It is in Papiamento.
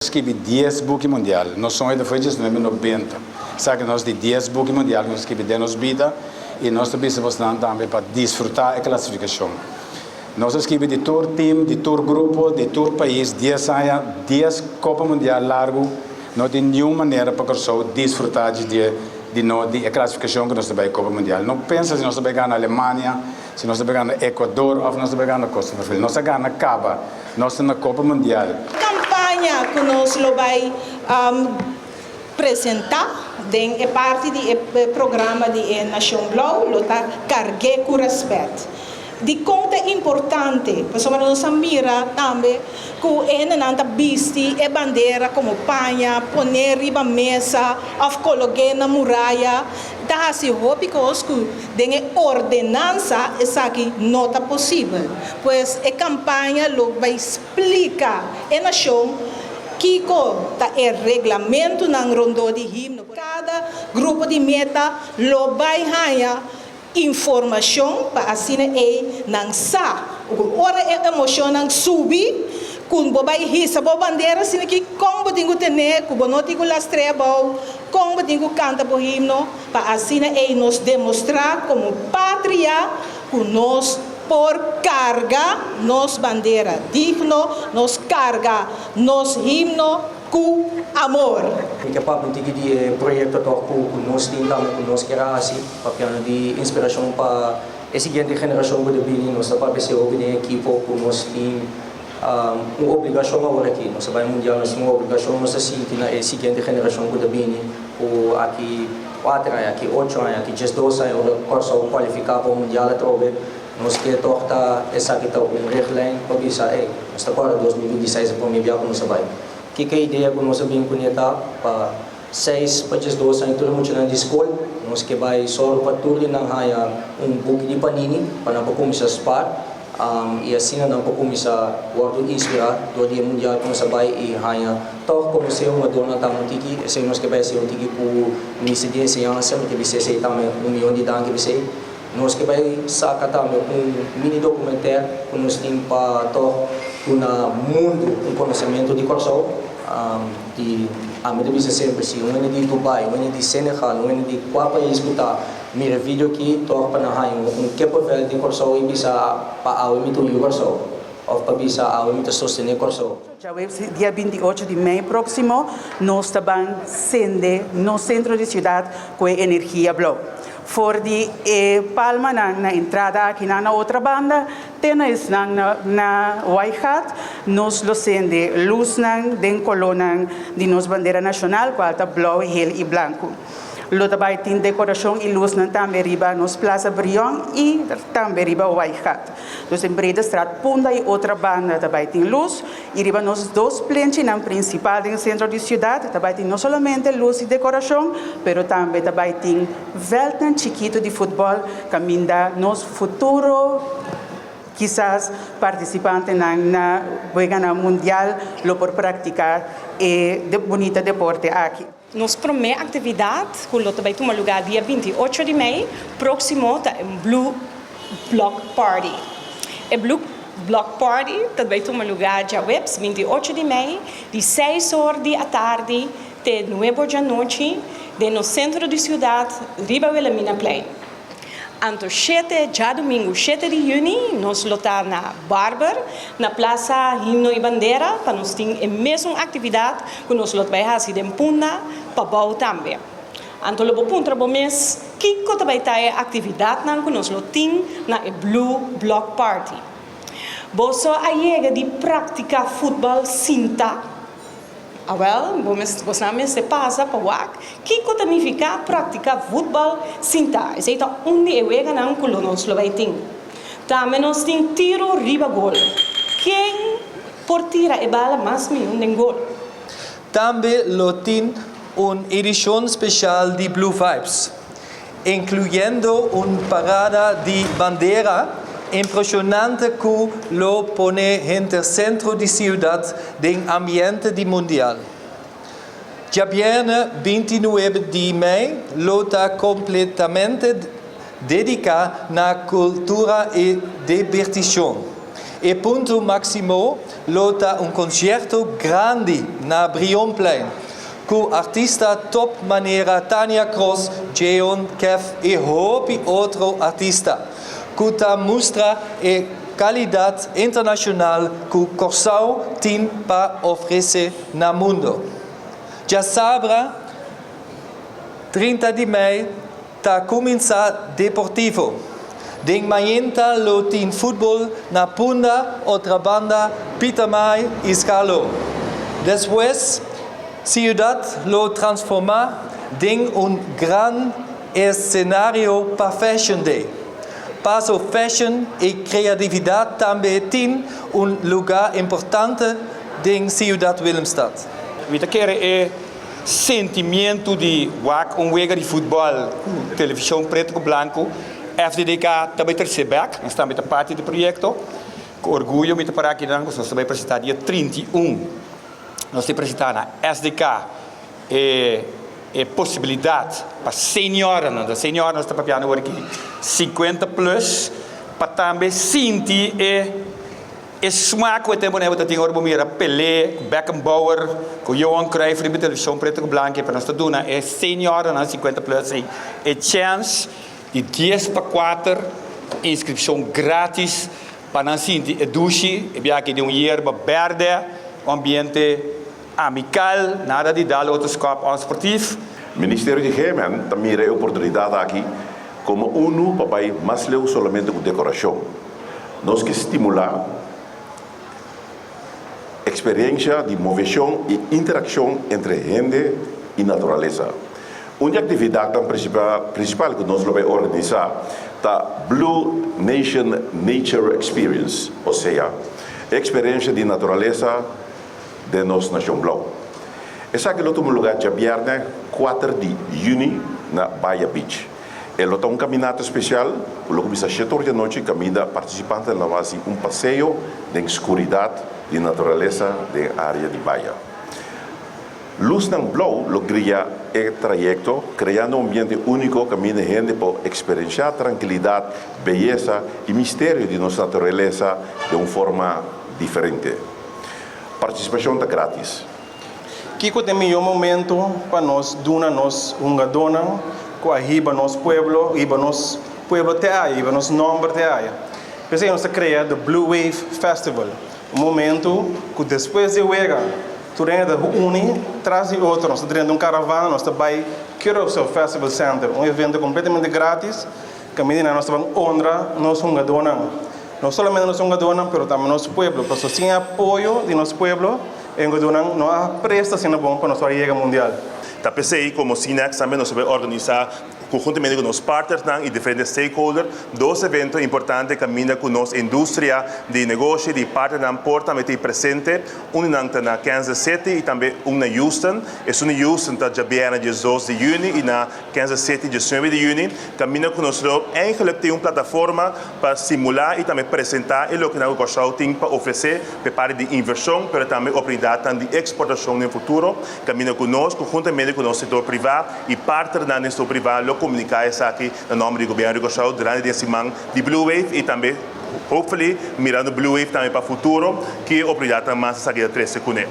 Skibi 10 buki mundial. Nos soño ta for 1990. Sabi nos di 10 buki mundial ku nos skibi den nos bida i nos ta bisa bosnan tambe pa disfrutá e klasifikashon. Nos a skibi di tur team, di tur grupo, di tur pais, 10 aña, 10 Kopa Mundial largu, no tin ningun manera pa Kòrsou disfrutá di no di e klasifikashon ku nos ta bai Kopa Mundial. No pensa si nos ta bai gana Alemania, si nos ta bai gana Ecuador òf nos ta bai gana Costa Marfil. Nos a gana kaba. Nos ta na Kopa Mundial. Kampaña ku nos lo bai presentá den e parti di e programa di e Nashon Blou lo ta Karg'é ku Rèspèt. Dikon ta importante? Pasobra nos a mira tambe ku e hendenan ta bisti e bandera komo paña, pon'é riba mesa òf kolog'é na muraya. Ta hasi hopi kos ku den e ordenansa esaki no ta posibel. Pues e kampaña lo bai splika e nashon kiko ta e reglamentunan rondó di himno. Kada grupo di meta lo bai haña informashon pa asina ei nan sa ku ora e emoshonnan subi ku bo bai hisa bo bandera asina ki kon bo tin ku tene ku bo no tin ku lastrea abou, kon bo tin ku kanta bo himno pa asina ei nos demostrá komo patria ku nos por karga nos bandera digno, nos karga nos himno ku amor. Mi ke papia un tiki di e proyekto tòg ku nos tin tambe ku nos kier a hasi, papiando di inspirashon pa e siguiente generashon ku ta bini. Nos ta papia si hopi den ekipo ku nos tin un obligashon awor aki. Nos ta bai mundial, nos tin un obligashon, nos ta sinti na e siguiente generashon ku ta bini ku aki kuater aña, aki ocho aña, aki 12 aña ora Kòrsou kualifiká pa un mundial atrobe. Nos ke tòg ta esaki ta un richtlijn pa bisa, ey, nos ta kòrda 2026 e promé bia ku nos a bai. Kiko e idea ku nos a bin kuné ta pa 6 pa 12 aña tur e muchanan di skol, nos ke bai sòru pa tur di nan haña un buki di Panini pa nan por kuminsá spar i asina nan por kuminsá wòrdu inspirá dor di e mundial ku nos a bai i haña tòg konosé hungadornan tambe un tiki. Esei nos ke bai hasi un tiki ku Minister di Enseñansa, mi ke bisa esei tambe un miyon di danki p'esei. Nos ke bai saka tambe un mini documentaire ku nos tin pa tòg duna mundu un konosementu di Kòrsou. Di ami ta bisa semper si un hende di Dubai, un hende di Senegal, un hende di kua pais ku ta mira e video aki tòg pa nan haña un kippenvel di Kòrsou i bisa pa awe mi ta un yu Kòrsou òf pa bisa awe mi ta sostené Kòrsou. Djaweps dia 28 di mei próksimo nos ta ban sende nos sentro di siudat ku e energia blou. For di e palmanan na entrada akinan na Otrabanda te na esnan na Waaigat nos lo sende lusnan den kolónan di nos bandera nashonal kual ta blou, hel i blanku. Lo ta bai tin dekorashon i lusnan tambe riba nos Plaza Brion i tambe riba Waaigat. Dus den Breedestraat, Punda i Otrabanda ta bai tin lus i riba nos dos plenchinan prinsipal den sentro di siudat ta bai tin no solamente lus i dekorashon pero tambe ta bai tin vèltnan chikitu di futbòl kaminda nos futuro kisas partisipantenan na weganan mundial lo por praktiká e bunita deporte aki. Nos promé aktividat ku lo ta bai tuma lugá dia 28 di mei próksimo ta e Blue Block Party. E Blue Block Party ta bai tuma lugá djaweps 28 di mei di 6 or di atardi te 9 or di anochi den nos sentro di siudat riba Wilhelminaplein. Anto 7, djadumingu 7 di yüni, nos lo ta na Barber, na Plaza Himno i Bandera, pa nos tin e mesun aktividat ku nos lo bai hasi den Punda pabou tambe. Anto lo bo puntra bo mes kiko ta bai ta e aktividatnan ku nos lo tin na e Blue Block Party. Boso a yega di praktiká futbòl sinta? Awèl, bo mes, bosnan mester pasa pa wak kiko ta nifiká praktiká futbòl sinta. Esei ta un di e weganan ku lo nos lo bai tin. Tambe nos tin tiro riba gol. Ken por tira e bala mas mihó den gol? Tambe lo tin un edishon spesial di Blue Vibes, inkluyendo un parada di bandera impreshonante ku lo pone henter sentro di siudat den ambiente di mundial. Djabièrnè 29 di mei lo ta kompletamente dediká na kultura i dibertishon. E punto maximo lo ta un concierto grandi na Brionplein, cu artista top manera Tania Cross, Jeon, Kev y hopi otro artista, cu ta mustra e calidad internacional cu Corsou tin pa ofrece na mundo. Diasabra, 30 di mei, ta cuminsa deportivo. Den mainta lo tin futbol na Punda, Otrabanda, Pietermaai y Scharloo. Despues, ciudad lo transforma den un gran escenario pa Fashion Day. Paso fashion y creatividad tambe tin un lugar importante den ciudad Willemstad. Mi ta kere e sentimento di wak un wega di futbol cu television preto cu blanco, FDDK tambe trece back, nos tambe ta parti di e proyecto. Cu orguyo mi ta para aki nos ta bay presenta dia 31. Nos ta presenta na SDK e posibilidad pa senior, no, senior nos ta papiando awor aki 50 plus, pa tambe sinti e smaak cu tempo nan tin ora mira Pelé, Beckenbauer, cu Johan Cruyff na television preto cu blanco, pa nos duna e senior na 50 plus e chance di 10 pa 4, inscripcion gratis pa nan sinti e dushi, e biaha di un yerba berde, un ambiente amical, nada di dal otro scop sportief. Ministerio di GMN ta mira e oportunidad aki como uno pa mas leu solamente cu decoracion. Nos kier stimula experiencia di movecion y interaccion entre hende y naturalesa. Un actividad principal cu nos ta bay organisa ta Blue Nation Nature Experience, o sea, experiencia di naturalesa di nos nacion blauw. Esaki lo tuma lugar diabierna 4 di juni na Bahia Beach. E lo ta un caminata special, lo cuminsa 7 or di anochi, caminda participante lo haci un paseo den scuridad di naturalesa di area di Bahia. Luz nan blauw lo guia e trayecto, creando un ambiente unico caminda hende por experiencia trankilidad, beyesa y misterio di nos naturalesa di un forma diferente. Participacion ta gratis. Kico ta e miho momento pa nos duna nos hungadonan, cu a hiba nos pueblo, hiba nos pueblo te aya, hiba nos nomber te aya. Pesey nos a crea The Blue Wave Festival, un momento cu despues di wega, tur ta uni tras di otro, nos ta den un caravana, nos ta bay Curaçao Festival Center, un evento completamente gratis, caminda nos ta honra nos hungadonan. No solamente nos hungadonan, pero tambe nos pueblo. Pasobra sin apoyo di nos pueblo, e hungadonan no a presta asina bon pa nos yega mundial. Ta pesey como CINEX tambe nos ta bay organisa conhuntamente cu nos partners y diferente stakeholders, dos evento importante caminda cu nos industria di negoshi, di partner por tambe presente, un na Kansas City y tambe un na Houston. Esun na Houston ta diabierna 12 di juni y na Kansas City 19 di juni. Caminda cu nos eigenlijk tin un plataforma pa stimula y tambe presenta e loke nos Corsou tin pa ofrece, pa di inversion, mas tambe oportunidad di exportacion den futuro. Caminda cu nos, conhuntamente cu nos sector priva y partner den sector priva, lo comunica esaki na nomber di gobierno di Corsou durante e siman di Blue Wave y tambe hopefully mirando Blue Wave tambe pa futuro, cu oportunidad mas esaki ta trece cu ne.